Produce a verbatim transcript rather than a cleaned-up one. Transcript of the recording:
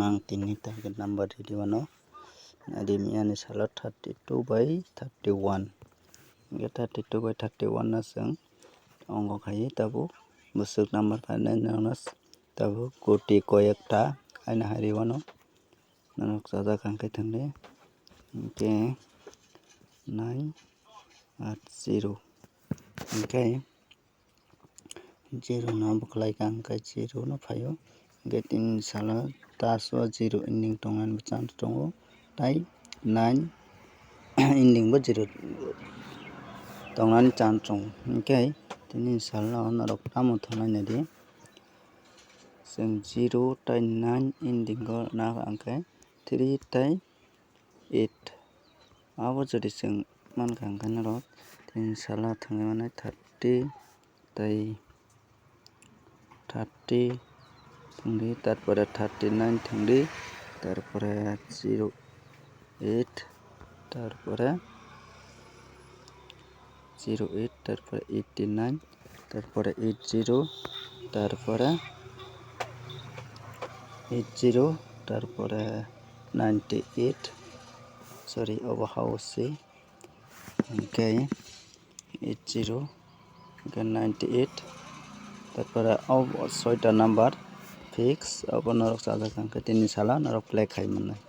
Ang tini target number ridi wano. Rimi ani salo thirty two by thirty one. Hingke thirty two by thirty one no chwng ongo khai tabuk bwswk number painai nono tabuk koti koyekta aina hari wano norok chajak hingke thangdi hingke nine at zero hingke zero no bwkhlai ka hingke zero no phaio hingke tini salo taso zero ending tongnani bo chance tongo tai nine ending bo zero tongnani chance tongo hingke tini salo norok tamo thangna naidi chwng zero tai nine ending o na hingke three tai eight abo jodi chwng mankha hingke norok tini salo thangwi mannai thirty tai thirty thangdi tarpore thirty nine thangdi tarpore zero eight tarpore zero eight tarpore eighty nine tarpore eight zero tarpore eight zero tarpore ninety eight sorry obo house se hingke eight zero hingke ninety eight tarpore o soita number fix obo norok chajak hingke tini salo norok play khai mannai.